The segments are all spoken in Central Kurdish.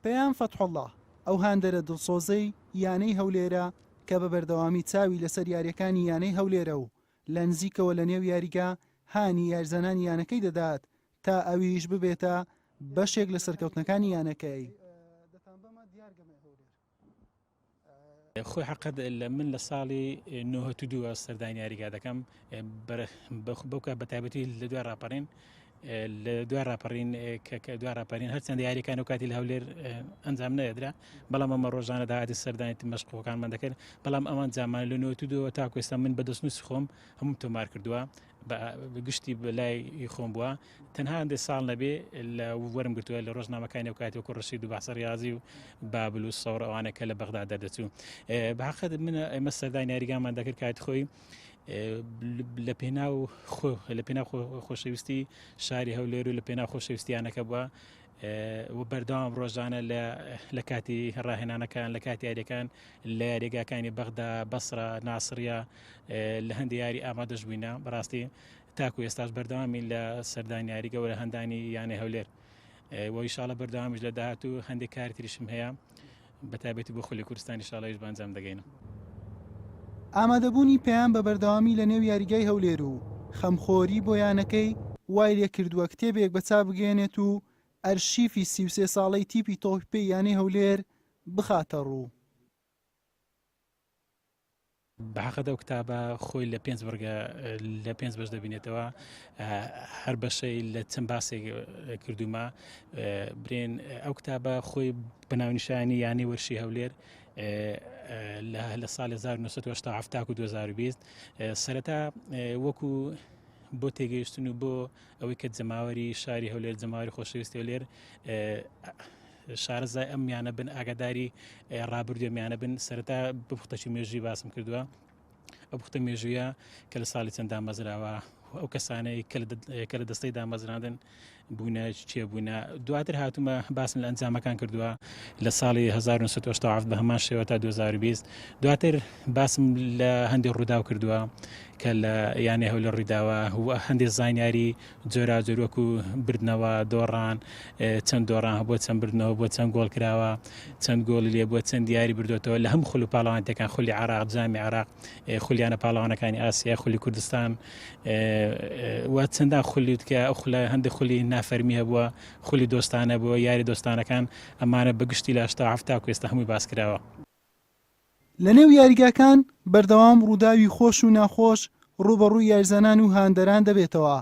پەیام فەتحوڵڵا، ئەو هاندەرە دڵسۆزەی یانەی هەولێرە کە بە بەردەوامی چاوی لەسەر یارییەکانی یانەی هەولێرە و لە نزیکەوە لە نێو یاریگا هانی یاریزانانی یانەکەی دەدات تا ئەویش ببێتە بەشێک لە سەرکەوتنەکانی یانەکەی. خۆی حەقت لە من لە ساڵی 92 سەردانی یاریگا دەکەم بەوکە بە تایبەتی لە دوای راپەڕین لە دوای راپەڕین کە دوای راپەرین هەرچەند یاریەکان و کاتی لە هەولێر ئەنجام نەدرا بەڵام ئەمە ڕۆژانە داهاتی سەردانی مەشقەکانمان دەکرد بەڵام ئەمان جامان لە 92 تاکو ئێستا من بە دەستنووسی خۆم هەموو تۆمار کردووە بە گشتی لای خۆم بووە تەنها هەندێک ساڵ نەبێ لە وەرم گرتووە لە ڕۆژنامەکانی و کاتی وەکو ڕەشید و بەحسە ڕاضی و بابل و سەوڕ ئەوانە کە لە بەغدا دەردەچوو بەحقت من ئێمە سەردانی یاریگامان دەکرد کات خۆی لە پێناو لە پێناو خۆشەویستی شاری هەولێر و لە پێناو خۆشەویستیانەکە بووە و بەردەوام ڕۆژانە لە کاتی ڕاهێنانەکان لە کاتی یاریەکان لە یاریگاکانی بەغدا بەسرە ناسڕە لە هەندی یاری ئامادەش بووینە بەڕاستی تاکو ئێستاش بەردەوامین لە سەردانی یاریگە و لە هەندانی یانەی هەولێر و ئیشاڵە بەردەوامیش لە داهاتوو هەندێک کاری تریشم هەیە بە تایبەتی بۆ خولی کوردستان ئیشاڵەیش بە ئەنجام دەگەینم. ئامادەبوونی پەیام بە بەردەوامی لە نێو یاریگای هەولێر و خەمخۆری بۆ یانەکەی وای لێکردووە کتێبێک بە چاپ بگەیەنێت و ئەرشیفی 33 ساڵەی تیپی تۆپی پێی یانەی هەولێر بخاتەڕوو. بە حەقت ئەو کتابە خۆی لە پێنج بڕگە لە پێنج بەش دەبینێتەوە هەر بەشەی لە چەند باسێک کردومە برێن ئەو کتابە خۆی بە ناونیشانی یانەی وەرشی هەولێر لە ساڵ 1970 تاکو 2020 سەرەتا وەکو بۆ تێگەیشتن و بۆ ئەوەی کە جەماوەری شاری هەولێر جەماوەری خۆشەویستی هەولێر شارەزای ئەم میانە بن ئاگاداری ڕابردوێ میانە بن سەرەتا بپختەکی مێژوی باسم کردووە ئەو پوختە مێژوویە کە لە ساڵی چەند دامەزراوە ئەو کەسانەی کە لە دەستەی دامەزراندن بوونە چێ بوونە دواتر هاتوومە باسم لە ئەنجامەکان کردووە لە ساڵی 1970 بە هەمان شێوە تا 2020 دواتر باسم لە هەندێک ڕووداو کردووە کە لە یانەی هەولێر ڕوویداوە و هەندێک زانیاری جۆراوجۆر وەکو بردنەوە، دۆڕان، چەند دۆڕان هەبووە، چەند بردنەوە بووە، چەند گۆڵ کراوە، چەند گۆڵی لێ بووە، چەند یاری بردوێتەوە لە هەموو خول و پاڵەوانێتیەکان خولی عێراق، جامی عێراق، خولیانە پاڵەوانەکانی ئاسیا، خولی کوردستان و چەندان خولی کە ئەو خولە هەندێک خولی نافەرمی هەبووە، خولی دۆستانە بووە، یاری دۆستانەکان ئەمانە بە گشتی لە 87 تاکو ئێستا هەمووی باس کراوە. لەنێو یاریگاکان بەردەوام رووداوی خۆش و ناخۆش رووبەڕووی یاریزانان و هاندەران دەبێتەوە،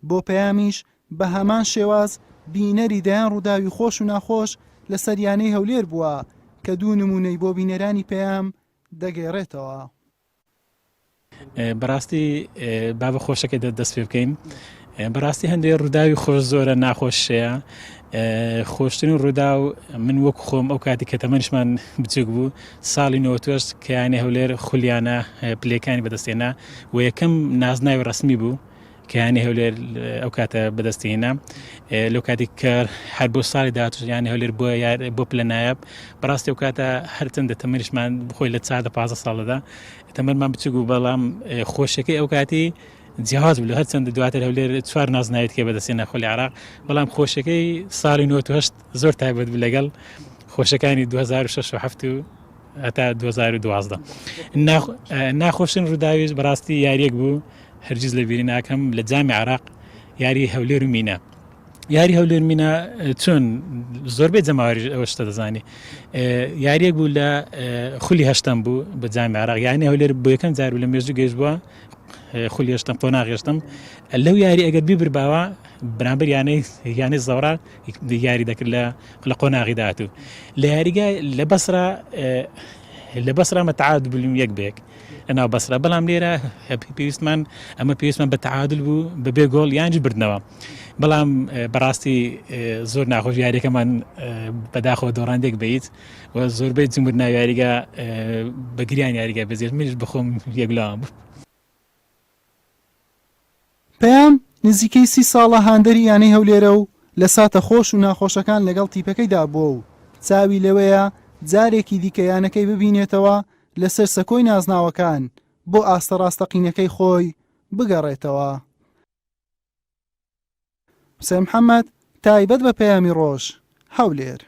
بۆ پەیامیش بە هەمان شێواز بینەری دەیان رووداوی خۆش و ناخۆش لەسەر یانەی هەولێر بووە کە دوو نموونەی بۆ بینەرانی پەیام دەگێڕێتەوە. بەڕاستی با بە خۆشەکە دەست پێ بکەین بەڕاستی هەندێک ڕووداوی خۆش زۆرە ناخۆشەیە خۆشترین ڕوودا و من وەک خۆم ئەو کاتی کە تەمەنیشمان بچوک بوو ساڵی نەوەتوەشت کەیانێ هەولێر خولیانە پلەکانی بەدەستێنا و یەکەم نازناوی ڕسمی بوو کە یانەی هەولێر ئەو کاتە بەدەستی هێنا لەو کاتێک کە هەر بۆ ساڵی داهاتوش یانەی هەولێر بۆ یار بۆ پلە نایاب بەڕاستی ئەو کاتە هەرچەندە تەمەنیشمان خۆی لە 14 15 ساڵەدا تەمەنمان بچوک بوو بەڵام خۆشیەکەی ئەو کاتی جیاواز بوو هەرچەندە دواتر هەولێر چوار نازناوی کە بەدەستێنا خولی عێراق بەڵام خۆشیەکەی ساڵی 98 زۆر تایبەت بوو لەگەڵ خۆشەکانی 2006 و 7 و هەتا 2012 ناخۆشترین ڕووداویش بەڕاستی یاریەک بوو هەرگیز لە بیری ناکەم لە جامی عراق یاری هەولێر و مینا یاری هەولێر مینا چۆن زۆربەی جەماوەری ئەوە شتە دەزانی یاریەک بوو لە خولی هەشتم بوو بە جامی عراق یانی هەولێر بۆ یەکەم جار لە مێژوو گەشت بووە خولی هەشتم قۆناغ هەشتم لەو یاری ئەگەر بیبرباوە بەرامبەر یانەی یانەی زەوڕا یاری دەکرد لە لە قۆناغی داهاتوو لە یاریگای لە بەسرا لە بەسرا مە تعادل بووین یەک بێک لەناو بەسرا بەڵام لێرە پێویستمان ئەمە پێویستمان بە تعادل بوو بەبێ گۆڵ یانج بردنەوە بەڵام بەڕاستی زۆر ناخۆش یاریەکەمان بەداخەوە دۆڕاندێک بیت و زۆربەی جمهور ناو یاریگا بەگریان یاریگا بەزێت منیش بخۆم یەکلاوام بوو. پەیام نزیکەی سی ساڵە هاندەری یانەی هەولێرە و لە ساتە خۆش و ناخۆشەکان لەگەڵ تیپەکەیدا بووە و چاوی لەوەیە جارێکی دیکە یانەکەی ببینێتەوە لەسەر سەکۆی نازناوەکان بۆ ئاستە ڕاستەقینەکەی خۆی بگەڕێتەوە. حوسێن محەمەد، تایبەت بە پەیامی ڕۆژ، هەولێر.